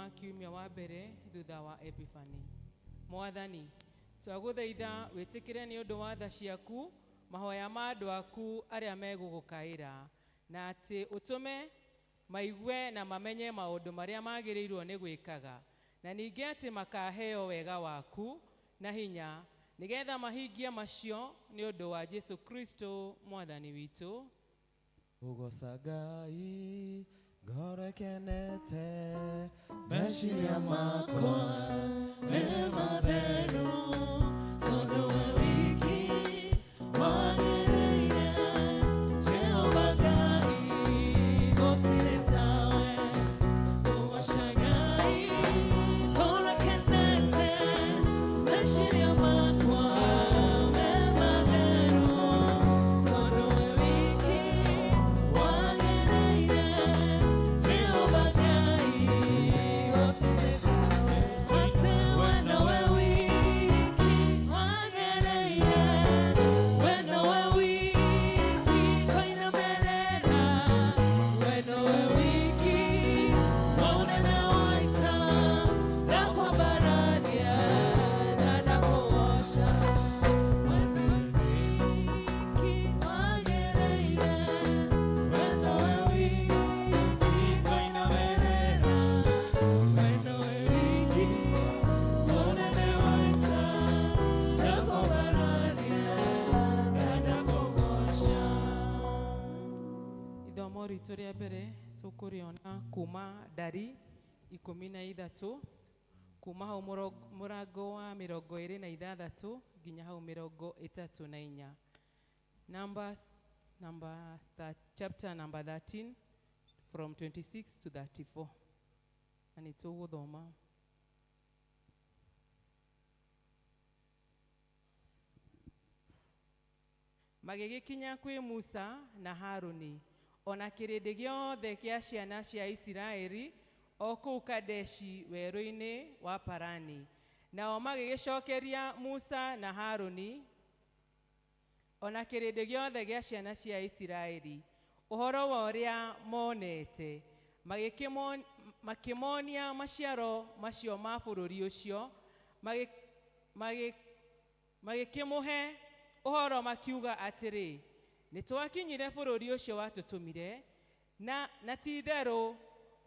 wa kiumia wa mbere thutha wa Epifani. Mwathani, twagũthaitha wĩtĩkĩre nĩ ũndũ wa tha ciaku mahoya ma andũ aku arĩa megũgũkaĩra, na atĩ ũtũme maigue na mamenye maũndũ marĩa magĩrĩirwo nĩ gwĩkaga, na ningĩ atĩ makaheo wega waku na hinya nĩgetha mahingie macio nĩ ũndũ wa Jesu Kristo Mwathani witũ. Ũgoca Ngai ngoro ĩkenete, meciria makwa me matheru, tondũ we wiki wagĩrĩire. Jehova Ngai, gũtirĩ tawe. Ũgoca Ngai ngoro ĩkenete, meciria makwa me matheru, tondũ we wiki wagĩrĩire. Jehova Ngai, gũtirĩ tawe. Atĩ we nowe wiki wagĩrĩire, we nowe wiki kũinamĩrĩra, we nowe wiki mũnene wa ita, ndakwambararia na ndakũgoca. We nowe wiki wagĩrĩire, we nowe wiki kũinamĩrĩra, we nowe wiki mũnene wa ita, ndakwambararia na ndakũgoca. Ithomo ritũ rĩa mbere tũkũrĩona kuma Ndari 13, kuma hau mũrango wa 26 nginya hau 34. Numbers number chapter number 13 from 26 to 34. Na nĩ tũgũthoma. Magĩgĩkinya kwĩ Musa na Haruni ona kĩrĩndĩ gĩothe kĩa ciana cia Isiraeli o kũu Kadeshi werũ-inĩ wa Parani. Nao magĩgĩcokeria Musa na Haruni ona kĩrĩndĩ gĩothe gĩa ciana cia Isiraeli ũhoro wa ũrĩa monete, makĩmonia maciaro macio ma bũrũri ũcio, magĩkĩmũhe ũhoro makiuga atĩrĩ, nĩ twakinyire bũrũri ũcio watũtũmire, na ti-itherũ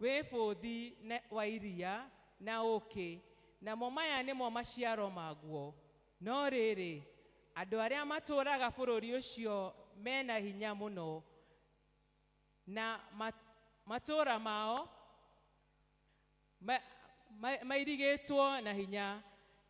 wĩ bũthi wa iria na ũũkĩ, namo maya nĩmo maciaro maguo. No rĩrĩ, andũ arĩa matũũraga bũrũri ũcio mena hinya mũno, na matũũra mao mairigĩtwo na hinya,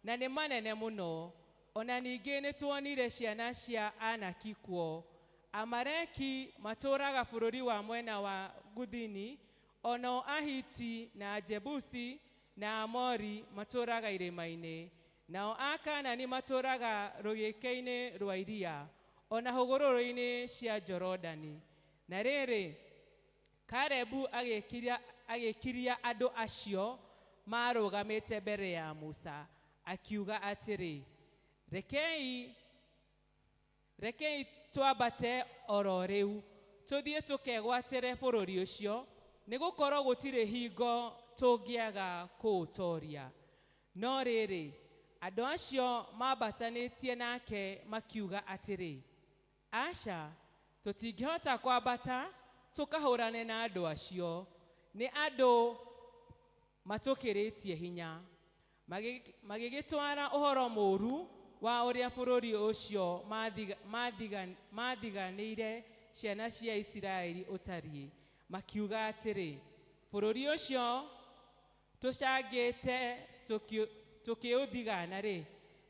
na nĩ manene mũno. Ona ningĩ nĩ tuonire ciana cia Anaki kuo. Amaleki matũũraga bũrũri wa mwena wa Guthini, onao Ahiti na Jebusi na Amori matũũraga irĩma-inĩ, nao Akanani matũũraga rũgĩke-inĩ rwa iria, ona hũgũrũrũ-inĩ cia Jorodani. Na rĩrĩ, Kalebu agĩkiria andũ acio marũgamĩte mbere ya Musa, akiuga atĩrĩ, rekei twambate oro rĩu tũthiĩ tũkegwatĩre bũrũri ũcio, nĩgũkorwo gũtirĩ hingo tũngĩaga kũũtoria. No rĩrĩ, andũ acio mambatanĩtie nake makiuga atĩrĩ, aca, tũtingĩhota kwambata tũkahũrane na andũ acio, nĩ andũ matũkĩrĩtie hinya. Magĩgĩtwara ũhoro mũũru wa ũrĩa bũrũri ũcio mathiganĩire ciana cia Isiraeli ũtariĩ, makiuga atĩrĩ, bũrũri ũcio tũcangĩte tũkĩũthigana-rĩ,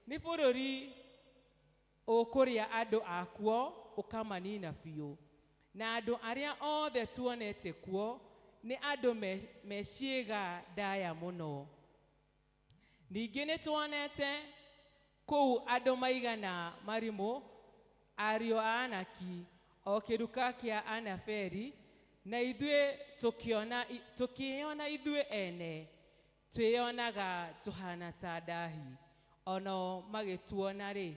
nĩ bũrũri ũkũrĩa andũ akuo ũkamanina biũ, na andũ arĩa othe tuonete kuo nĩ andũ me ciĩga ndaya mũno. Ningĩ nĩ tuonete kũu andũ maigana marimũ, ariũ a Anaki, o kĩruka kĩa Anaferi, na ithuĩ tũkĩona ithuĩ ene twĩyonaga tũhana ta ndahi, onao magĩtuona-rĩ,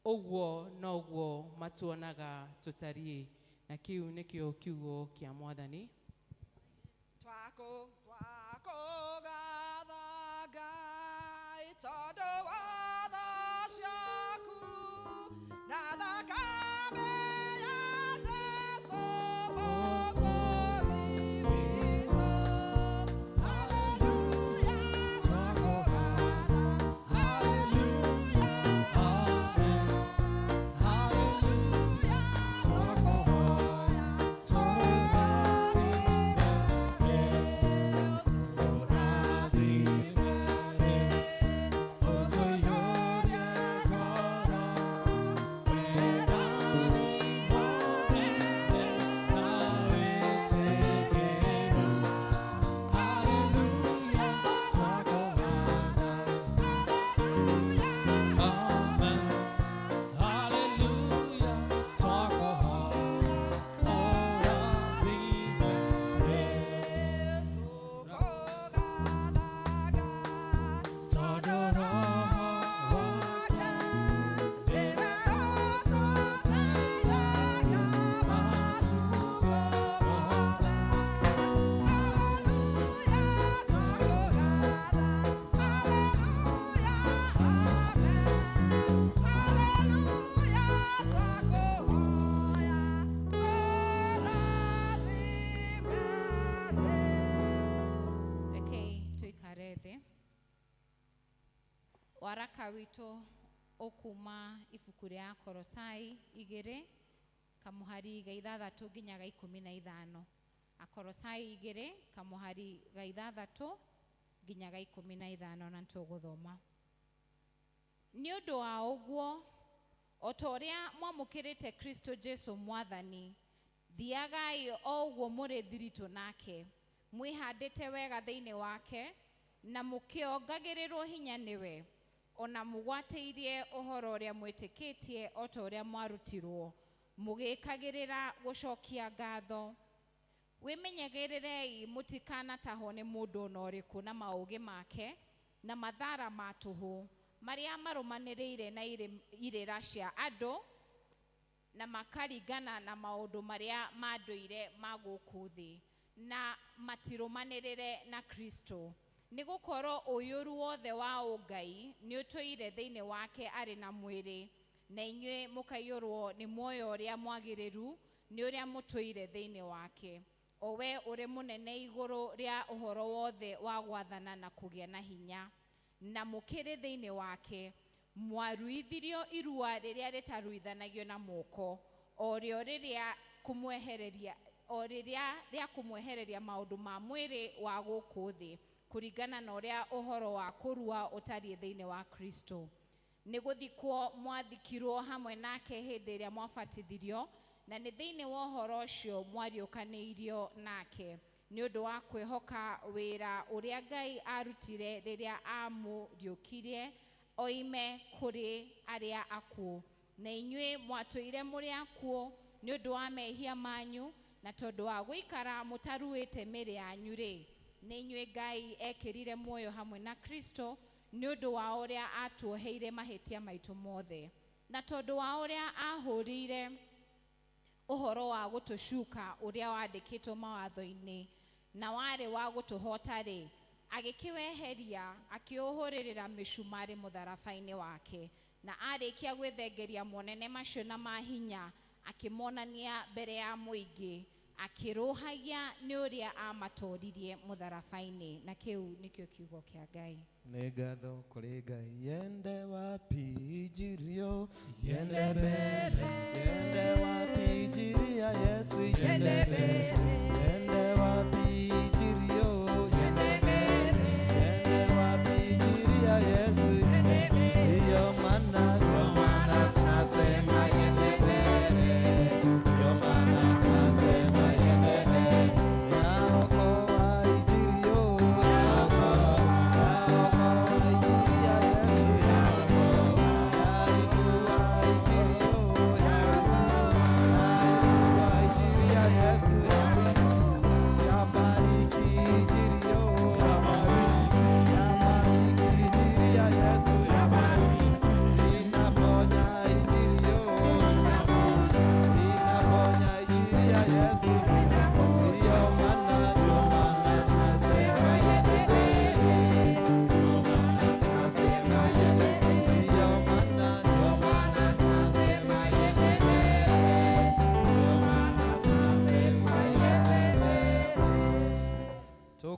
ũguo noguo matuonaga tũtariĩ. Na kĩu nĩkĩo kiugo kĩa Mwathani. Twakũgana. Ngai tondũ wa tha ciaku na thakame ya Jesũ Mũkũũri witũ. Haleluya, twakũgatha. Haleluya, amen. Haleluya, twakũhoya, tũrathime, tũrathime, ũtũiyũrie ngoro, wendani mũnene na wĩtĩkĩru. Haleluya, twakũgatha. Amen. Haleluya, twakũhoya, tũrathime. Tondũ Roho wake nĩwe ũtũteithagia matukũ mothe. Haleluya, twakũgatha. Haleluya, amen. Haleluya, twakũhoya, tũrathime. Rekei tuikare thĩ. Waraka witũ ũkuma ibuku rĩa Akorosai 2 kamũhari ga 6 nginya ga 15. Akorosai 2 kamũhari ga 6 nginya ga 15, na nĩtũgũthoma. Nĩ ũndũ wa ũguo, o ta ũrĩa mwamũkĩrĩte Kristo Jesu Mwathani, thiagai o ũguo mũrĩ thiritũ nake, mwĩhandĩte wega thĩinĩ wake, na mũkĩongagĩrĩrwo hinya nĩwe, ona mũgwatĩirie ũhoro ũrĩa mwĩtĩkĩtie o ta ũrĩa mwarutirwo, mũgĩkagĩrĩra gũcokia ngatho. Wĩmenyagĩrĩrei mũtikanatahwo nĩ mũndũ ona ũrĩkũ na maũgĩ make na mathara ma tũhũ marĩa marũmanĩrĩire na irĩra cia andũ na makaringana na maũndũ marĩa ma ndũire ma gũkũ thĩ, na matirũmanĩrĩre na Kristo. Nĩ gũkorwo ũiyũru wothe wa ũngai nĩ ũtũire thĩinĩ wake arĩ na mwĩrĩ, na inyuĩ mũkaiyũrwo nĩ muoyo ũrĩa mwagĩrĩru nĩ ũrĩa mũtũire thĩinĩ wake, o we ũrĩ mũnene igũrũ rĩa ũhoro wothe wa gwathana na kũgĩa na hinya. Na mũkĩrĩ thĩinĩ wake mwaruithirio irua rĩrĩa rĩtaruithanagio na moko, o rĩo rĩrĩa kũmwehereria, o rĩrĩa rĩa kũmwehereria maũndũ ma mwĩrĩ wa gũkũ thĩ, kũringana na ũrĩa ũhoro wa kũrua ũtariĩ thĩinĩ wa Kristo. Nĩ gũthikwo mwathikirwo hamwe nake hĩndĩ ĩrĩa mwabatithirio, na nĩ thĩinĩ wa ũhoro ũcio mwariũkanĩirio nake nĩ ũndũ wa kwĩhoka wĩra ũrĩa Ngai arutire rĩrĩa amũriũkirie oime kũrĩ arĩa akuũ. Na inyuĩ mwatũire mũrĩ akuũ nĩ ũndũ wa mehia manyu, na tondũ wa gũikara mũtaruĩte mĩĩrĩ yanyu rĩ, nĩ inyuĩ Ngai ekĩrire muoyo hamwe na Kristo nĩ ũndũ wa ũrĩa atuoheire mahĩtia maitũ mothe, na tondũ wa ũrĩa ahũrĩire ũhoro wa gũtũcuka ũrĩa wandĩkĩtwo mawatho-inĩ na warĩ wa gũtũhota rĩ, agĩkĩweheria akĩũhũrĩrĩra mĩcumarĩ mũtharaba-inĩ wake. Na arĩkia gwĩthengeria monene macio na mahinya, akĩmonania mbere ya mũingĩ, akĩrũhagia nĩ ũrĩa amatoririe mũtharaba-inĩ. Na kĩu nĩkĩo kiugo kĩa Ngai. Nĩ ngatho kũrĩ Ngai. Yende wapi injirio, yende mbere, yende wapi injiri ya Yesu, yende mbere, yende wapi injirio, yende mbere, yende wapi injiri ya Yesu, yende mbere. Ndiyo maana tunasema yende mbere, ndiyo maana tunasema yende mbere. Yaokoa injirio, yaokoa, yaokoa injiri ya Yesu, yaokoa, yainua injirio, yaokoa, yainua injiri ya Yesu, yaokoa.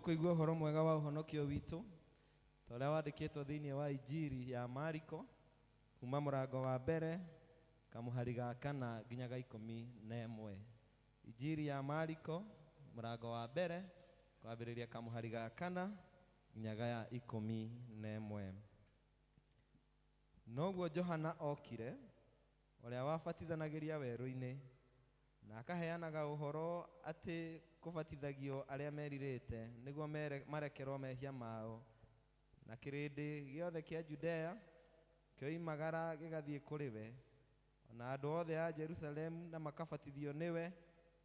Tũkũigua ũhoro mwega wa ũhonokio witũ ta ũrĩa wandĩkĩtwo thĩinĩ wa Injiri ya Mariko kuma mũrango wa mbere kamũhari ga kana nginya ga 11. Injiri ya Mariko mũrango wa mbere kwambĩrĩria kamũhari ga kana nginya ga 11. Noguo Johana okire ũrĩa wabatithanagĩria werũ-inĩ na akaheanaga ũhoro atĩ kũbatithagio arĩa merirĩte nĩguo marekerwo mehia mao. Na kĩrĩndĩ gĩothe kĩa Judea kĩoimagara gĩgathiĩ kũrĩ we, ona andũ othe a Jerusalemu, na makabatithio nĩwe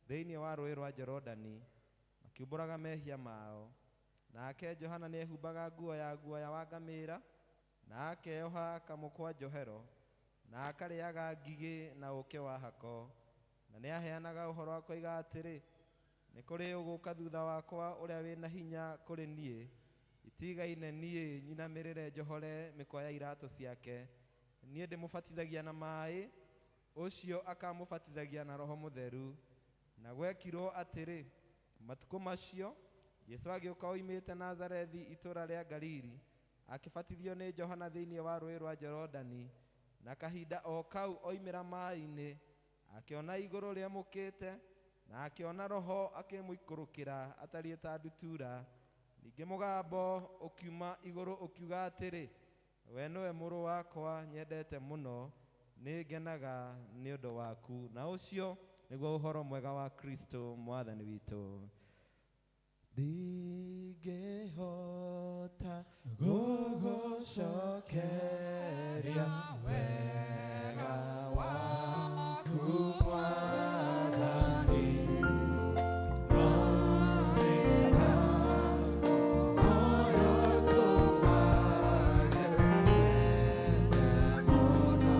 thĩinĩ wa rũĩ rwa Jorodani, makiumbũraga mehia mao. Nake Johana nĩehumbaga nguo ya guoya wa ngamĩĩra, na akeoha kamũkwa njohero, na akarĩaga ngigĩ na ũũkĩ wa hako. Na nĩaheanaga ũhoro akoiga atĩrĩ, nĩ kũrĩ ũgũka thutha wakwa ũrĩa wĩna hinya kũrĩ niĩ, itigaine niĩ nyinamĩrĩre njohore mĩkwa ya iratũ ciake. Niĩ ndĩmũbatithagia na maĩ, ũcio akamũbatithagia na Roho Mũtheru. Na gwekirwo atĩrĩ, matukũ macio Jesũ agĩũka oimĩte Nazarethi itũũra rĩa Galili, akĩbatithio nĩ Johana thĩinĩ wa rũĩ rwa Jorodani. Na kahinda o kau oimĩra maĩ-inĩ, akĩona igũrũ rĩamũkĩte, na akĩona Roho akĩmũikũrũkĩra atariĩ ta ndutura. Ningĩ mũgambo ũkiuma igũrũ ũkiuga atĩrĩ, we nĩwe mũrũ wakwa nyendete mũno, nĩngenaga nĩ ũndũ waku. Na ũcio nĩguo ũhoro mwega wa Kristo mwathani witũ. Ndingĩhota gũgũcokeria wega waku Mwathani, no nĩndakũhoya ũtũmage wende mũno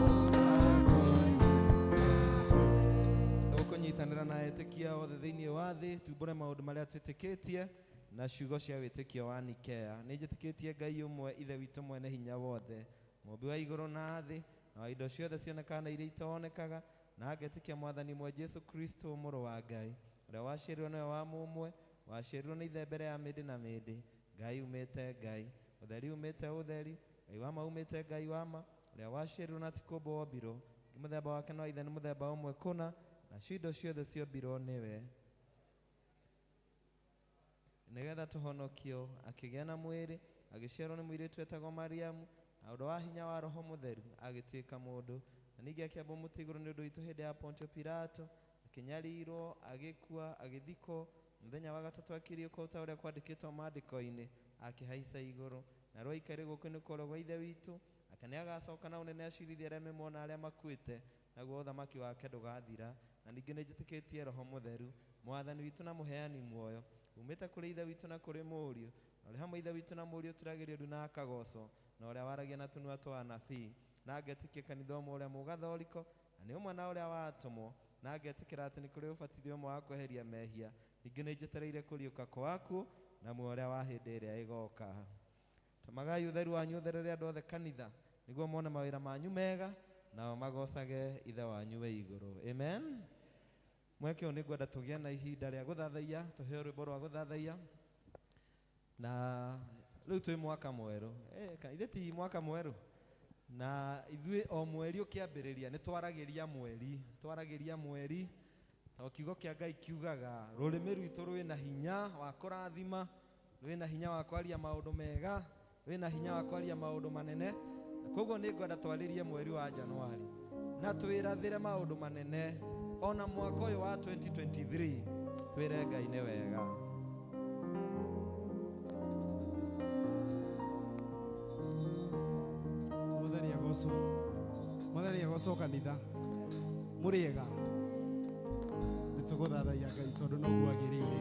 Tũkũnyitanĩra na etĩkia othe thĩinĩ wa thĩ tumbũre maũndũ marĩa twĩtĩkĩtie na ciugo cia wĩtĩkio wa Nikea. Nĩ njĩtĩkĩtie Ngai ũmwe, Ithe witũ mwene hinya wothe, mũmbi wa igũrũ na thĩ, na wa indo ciothe cionekaga na iria itoonekaga, na ngetĩkia Mwathani ũmwe Jesũ Kristo mũrũ wa Ngai, ũrĩa waciarirwo nĩwe wa mũmwe, waciarirwo nĩ Ithe mbere ya mĩndĩ na mĩndĩ, Ngai umĩte Ngai, ũtheri umĩte ũtheri, Ngai wa ma umĩte Ngai wa ma, ũrĩa waciarirwo na ti kũũmbwo wombirwo, mũthemba wake na wa Ithe nĩ mũthemba ũmwe kũna, nacio indo ciothe ciombirwo nĩwe. Nĩgetha tũhonokio, akĩgĩa na mwĩrĩ, agĩciarwo nĩ mũirĩtu etagwo Mariamu, na ũndũ wa hinya wa Roho Mũtheru agĩtuĩka mũndũ. Na ningĩ akĩambwo mũtĩ igũrũ nĩ ũndũ witũ hĩndĩ ya Pontio Pilato, akĩnyarirwo, agĩkua, agĩthikwo, mũthenya wa gatatũ akĩriũka ta ũrĩa kwandĩkĩtwo maandĩko-inĩ, akĩhaica igũrũ, na rĩu aikarĩ guoko-inĩ kwa ũrĩo gwa Ithe witũ, nake nĩagacoka na ũnene acirithie arĩa me muoyo na arĩa makuĩte, naguo ũthamaki wake ndũgathira. Na ningĩ nĩnjĩtĩkĩtie Roho Mũtheru, Mwathani witũ na mũheani muoyo, umĩte kũrĩ Ithe witũ na kũrĩ Mũriũ, na ũrĩa hamwe Ithe witũ na Mũriũ turagĩrio ndu na akagocwo, na ũrĩa waragia na tũnua twa anabii. Na ngetĩkia kanitha ũmwe ũrĩa mũgathoriko, na nĩ ũmwe na ũrĩa watũmwo, na ngetĩkĩra atĩ nĩ kũrĩ ũbatithio ũmwe wa kweheria mehia. Ningĩ nĩnjetereire kũriũka kwaku na muoyo ũrĩa wa hĩndĩ ĩrĩa ĩgoka. Tũmagai ũtheru wanyu ũtherere andũ othe kanitha, nĩguo mone mawĩra manyu mega, nao magocage Ithe wanyu wĩ igũrũ. Amen. Mweke ũyũ nĩngwenda tũgĩe na ihinda rĩa gũthathaiya, tũheo rwĩmbo rwa gũthathaiya. Na rĩu twĩ mwaka mwerũ. Ithe ti mwaka mwerũ. Na ithuĩ o mweri ũkĩambĩrĩria nĩ twaragĩria mweri, twaragĩria mweri. To kiugo kĩa Ngai kiugaga rũrĩmĩ rwitũ rwĩna hinya wa kũrathima, rwĩna hinya wa kwaria maũndũ mega, rwĩna hinya wa kwaria maũndũ manene. Koguo nĩngwenda twarĩrie mweri wa Januari na twĩrathĩre maũndũ manene ona mwaka ũyũ wa 2023, twĩre Ngai nĩ wega. Mwathani agocwo. Mwathani agocwo kanitha. Mũrĩega. Nĩtũgũthathaiya Ngai tondũ noguo agĩrĩire.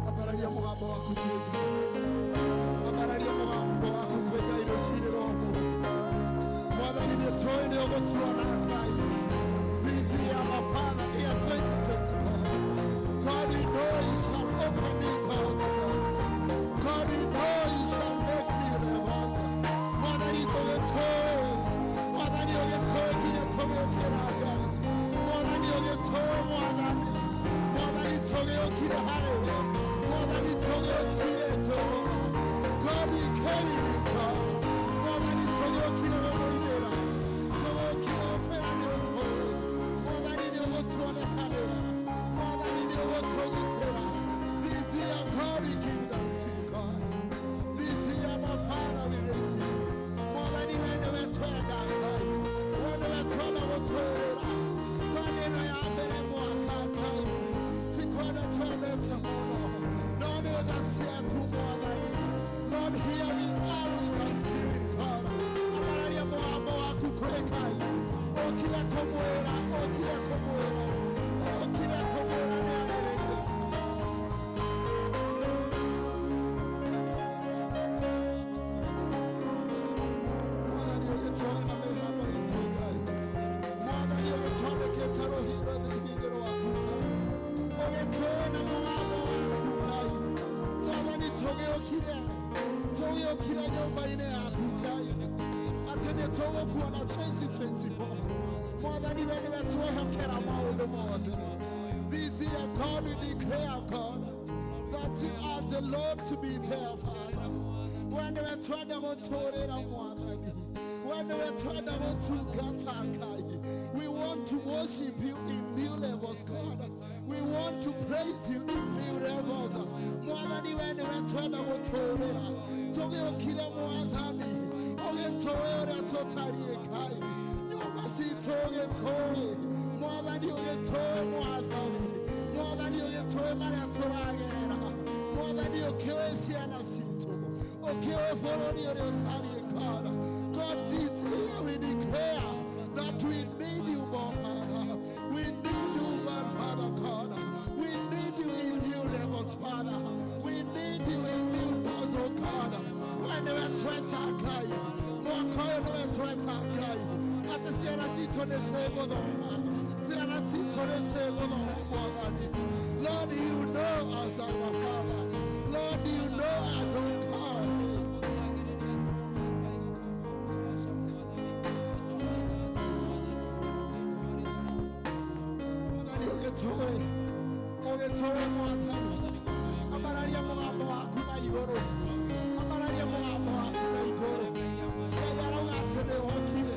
Ambararia mũgambo waku kwĩ Ngai. Ambararia mũgambo waku kwĩ Ngai rũcinĩ rwa ũmũthĩ. Mwathani nĩ tũĩ nĩ ũgũtuona Ngai. This year, my Father, year 2024. God, we know you shall open new doors, God. God, we know you shall make new levels. Mwathani tũgĩtũĩ. Mwathani ũgĩtũĩ nginya tũgĩũkĩra Ngai. Mwathani ũgĩtũĩ Mwathani. Mwathani tũgĩũkire harĩ we. Mwathani tũgĩũkire Jehova. God, we came in you, God. Mwathani tũgĩũkire gũkũinĩra. Tũgĩũkire gũkwĩra nĩ ũtũĩ. Mwathani nĩ ũgũtuonekanĩra. Mwathani nĩ ũgũtũgitĩra. This year, God, we give thanks to you, God. This year, my Father, we raise you. Mwathani we nĩwe twenda Ngai. We nĩwe twenda gũtũũrĩra. Sunday ĩno ya mbere mwaka Ngai. Ti kwenda twendete mũno. No nĩ tha ciaku Mwathani. Lord, here we are with thanksgiving, God. Ambararia mũgambo waku kwĩ Ngai. Ũkire kũmwĩra, ũkire kũmwĩra, ũkire kũmwĩra nĩ agĩrĩire. Mwathani ũgĩtũĩ na mĩgambo itũ Ngai. Mwathani ũgĩtwandĩkĩte rũhĩ rũhĩndĩ rwaku Ngai. Ũgĩtũĩ na mũgambo waku Ngai. Mwathani tũgĩũkire, tũgĩũkire nyũmba-inĩ yaku Ngai. Atĩ nĩ tũgũkuona 2024. Mwathani we nĩwe twehokera maũndũ mothe. This year, God, we declare, God, that you are the Lord to be there, Father. We nĩwe twenda gũtũũrĩra Mwathani. We nĩwe twenda gũtungata Ngai. We want to worship you in new levels, God. We want to praise you in new levels. Mwathani we nĩwe twenda gũtũũrĩra. Tũgĩũkire Mwathani, ũgĩtũĩ ũrĩa tũtariĩ Ngai. Nyũmba citũ ũgĩtũĩ. Mwathani ũgĩtũĩ Mwathani. Mwathani ũgĩtũĩ marĩa tũragerera. Mwathani ũkĩũĩ ciana citũ. Ũkĩũĩ bũrũri ũrĩa ũtariĩ God. God, this year we declare that we need you more, Father. We need you more, Father God. We need you in new levels, Father. We need you in new doors, oh God. We nĩwe tweta Ngai. Mwaka ũyũ nĩwe tweta Ngai. Atĩ ciana citũ citũ nĩ cigũthoma, ciana citũ nĩ cigũthoma Mwathani. Lord, you know us, our Father. Lord, you know us, oh God. Mwathani ũgĩtũĩ, ũgĩtũĩ Mwathani. Ambararia mũgambo waku na igũrũ, ambararia mũgambo waku na igũrũ. Ngai arauga atĩ nĩ wokire.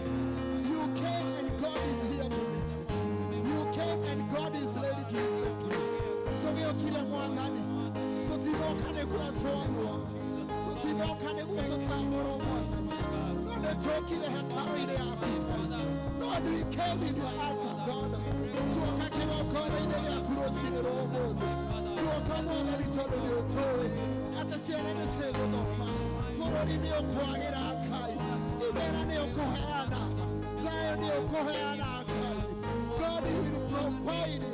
You came and God is here to listen. You came and God is ready to listen to you. Tũgĩũkire Mwathani, tũtinoka nĩguo twonwo, tũtinoka nĩguo tũtambũrwo Mwathani, no nĩ tũkire hekarũ-inĩ yaku Ngai. Lord, we came in your altar, God. Tuoka kĩgongona-inĩ gĩaku rũcinĩ rwa ũmũthĩ. Tuoka Mwathani tondũ nĩ ũtũĩ atĩ ciana nĩ cigũthoma, bũrũri nĩ ũkwagĩra Ngai, imera nĩ ũkũheana, thayũ nĩ ũkũheana Ngai. God, you will provide,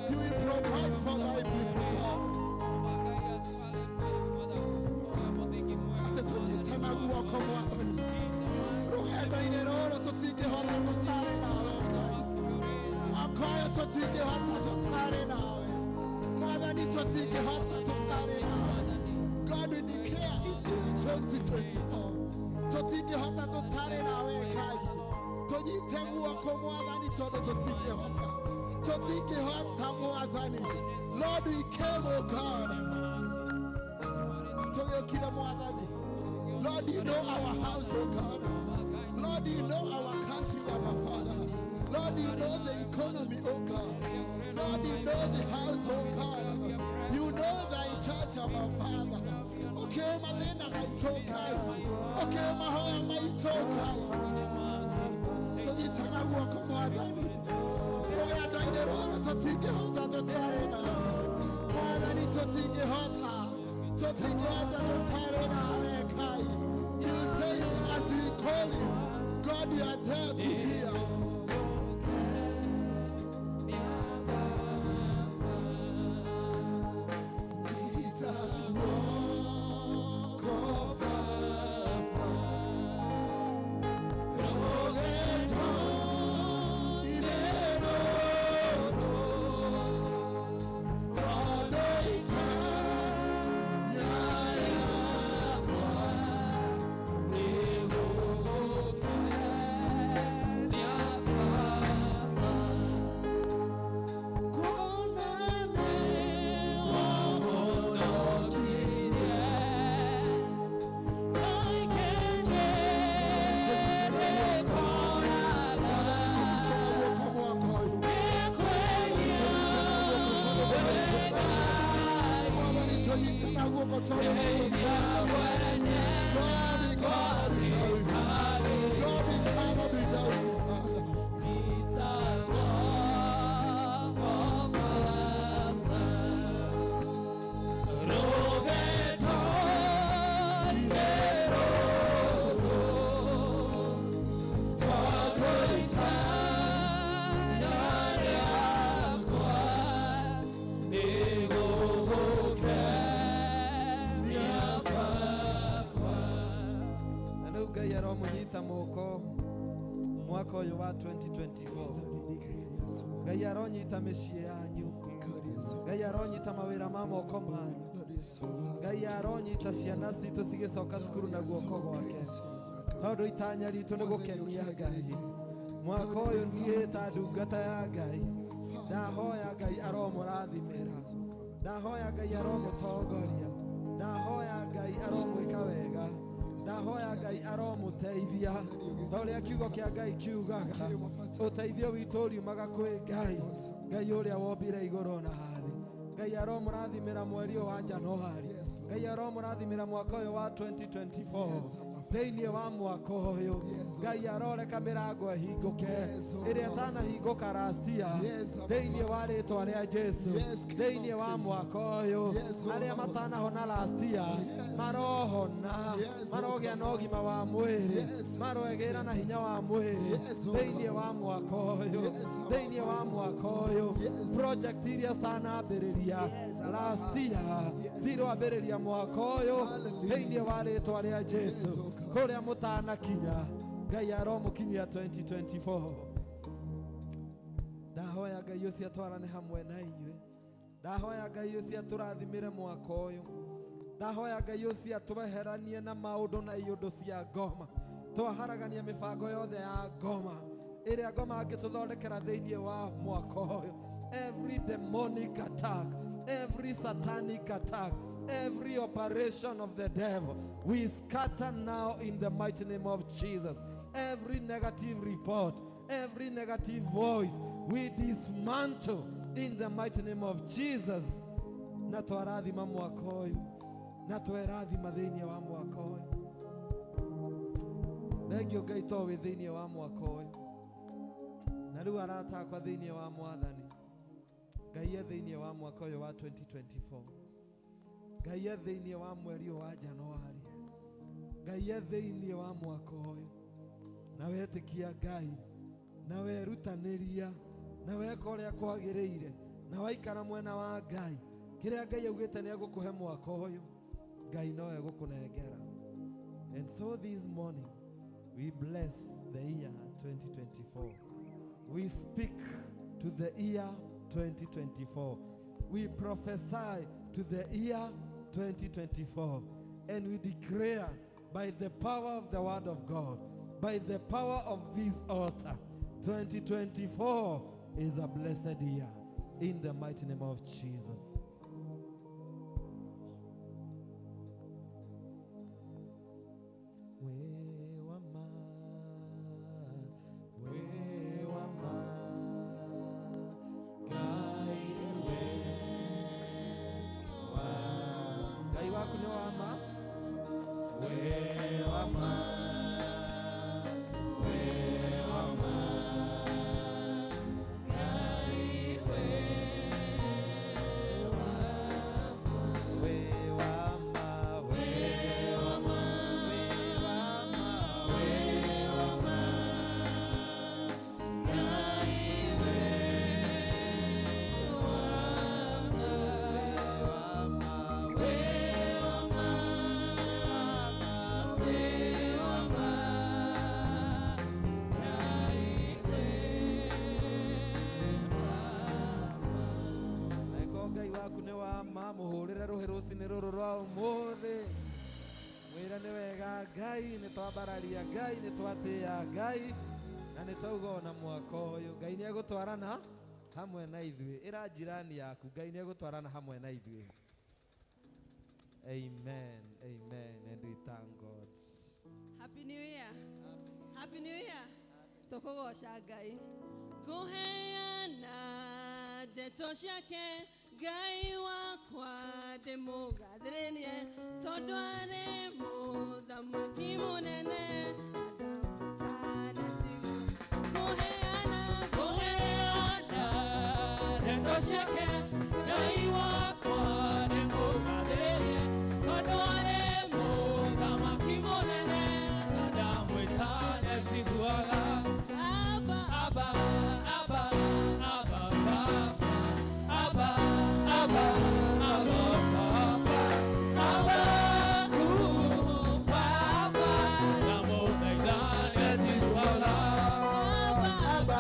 you will provide for thy people, God. Atĩ tũnyitana guoko Mwathani, rũgendo-inĩ rũrũ tũtingĩhota tũtarĩ nawe Ngai. Mwaka ũyũ tũtingĩhota tũtarĩ nawe Mwathani, tũtingĩhota tũtarĩ nawe. God, we declare in year 2024 tũtingĩhota tũtarĩ nawe Ngai. Tũnyite guoko Mwathani tondũ tũtingĩhota, tũtingĩhota Mwathani. Lord, we came, oh God. Tũgĩũkire Mwathani. Lord, you know our house, oh God. Lord, you know our country, our Father. Lord, you know the economy, oh God. Lord, you know the house, oh God. You know thy church, our Father. Okay, mathĩna maitũ Ngai. Okay, mahoya maitũ Ngai. Tũnyitana guoko Mwathani. Rũgendo-inĩ rũrũ tũtingĩhota tũtarĩ nawe. Mwathani tũtingĩhota. Tũtingĩhota tũtarĩ nawe Ngai. You say as we call you, God, you are there to hear. Nyita guoko Baba. Rũgendo-inĩ rũrũ, tondũ itanya rĩakwa nĩ gũgũkenia Kuona nĩ wahonokirie. Tũnyitana guoko mwaka ũyũ. Mwathani tũnyitana guoko tondũ nĩ ũgũtwenda. God, we cannot be without you. God, we cannot be without you, Father. Tondũ itanya rĩakwa nĩ gũgũkenia Baba. Na rĩu Ngai aromũnyita moko mwaka ũyũ wa 2024. Ngai aronyita mĩciĩ yanyu, Ngai aronyita mawĩra ma moko manyu, Ngai aronyita ciana citũ cigĩcoka cukuru na guoko gwake, tondũ itanya ritũ nĩ gũkenia Ngai mwaka ũyũ. Niĩ ta ndungata ya Ngai ndahoya Ngai aromũrathimĩra, ndahoya Ngai aromũtongoria, ndahoya Ngai aromwĩka wega, ndahoya Ngai aromũteithia ta ũrĩa kiugo kĩa Ngai kiugaga, ũteithio witũ ũriumaga kwĩ Ngai, Ngai ũrĩa wombire igũrũ na thĩ. Ngai aromũrathimĩra mweri ũyũ wa Januari, Ngai aromũrathimĩra mwaka ũyũ wa 2024. Thĩinĩ wa mwaka ũyũ Ngai aroreka mĩrango ĩhingũke ĩrĩa ĩtanahingũka last year, thĩinĩ wa rĩtwa rĩa Jesu. Thĩinĩ wa mwaka ũyũ arĩa matanahona last year marohona, marogĩa na ũgima wa mwĩrĩ, marogĩra na hinya wa mwĩrĩ thĩinĩ wa mwaka ũyũ. Thĩinĩ wa mwaka ũyũ project iria citanambĩrĩria last year ciroambĩrĩria mwaka ũyũ thĩinĩ wa rĩtwa rĩa Jesu. Kũrĩa mũtanakinya Ngai aromũkinyia 2024. Ndahoya Ngai ũcio atwarane hamwe na inyuĩ. Ndahoya Ngai ũcio atũrathimĩre mwaka ũyũ. Ndahoya Ngai ũcio atweheranie na maũndũ na iũndũ cia ngoma. Twaharagania mĩbango yothe ya ngoma ĩrĩa ngoma angĩtũthondekera thĩinĩ wa mwaka ũyũ. Every demonic attack, every satanic attack, every operation of the devil, we scatter now in the mighty name of Jesus. Every negative report, every negative voice, we dismantle in the mighty name of Jesus. Na twarathima mwaka ũyũ, na twerathima thĩinĩ wa mwaka ũyũ. Thengio Ngai to wĩ thĩinĩ wa mwaka ũyũ. Na rĩu arata akwa thĩinĩ wa Mwathani, Ngai e thĩinĩ wa mwaka ũyũ wa 2024. Ngai e thĩinĩ wa mweri ũyũ wa Januari. Ngai e thĩinĩ wa mwaka ũyũ. Na wetĩkia Ngai, na werutanĩria, na weka ũrĩa kwagĩrĩire, na waikara mwena wa Ngai, kĩrĩa Ngai augĩte nĩ egũkũhe mwaka ũyũ, Ngai no egũkũnengera. And so this morning, we bless the year 2024. We speak to the year 2024. We prophesy to the year 2024. And we declare by the power of the word of God, by the power of this altar, 2024 is a blessed year. In the mighty name of Jesus. We wa ma, we wa ma, Ngai we wa. Ngai waku nĩ wa ma? We wa ma, we wa ma, Ngai we wa ma, we wa ma, we wa ma, we wa ma, we wa ma, Ngai we wa ma, we wa ma, we wa ma, Ngai we Eko Ngai waku nĩ wa ma, mũhũrĩre rũhĩ rũcinĩ rũrũ rwa ũmũthĩ. Mwĩre nĩ wega Ngai, nĩ twambararia Ngai, nĩ twatĩĩa Ngai, na nĩ twauga ona mwaka ũyũ Ngai nĩ egũtwarana hamwe na ithuĩ. Ĩra jirani yaku Ngai nĩ egũtwarana hamwe na ithuĩ. Amen, amen, and we thank God. Happy New Year. Happy New Year. Tũkũgoca Ngai. Ngũheana ndeto ciake Ngai wakwa ndĩmũgathĩrĩrie tondũ arĩ mũthamaki mũnene na ndamũtana. Ngũheana, ngũheana ndeto ciake Ngai wakwa ndĩmũgathĩrĩrie tondũ arĩ mũthamaki mũnene na ndamwĩta nĩaciguaga. Abba, Abba, Abba, Abba, Papa. Abba, Abba, Abba, Papa. Abba, ooh, Papa. Ndamũthaitha nĩaciguaga. Abba, Abba,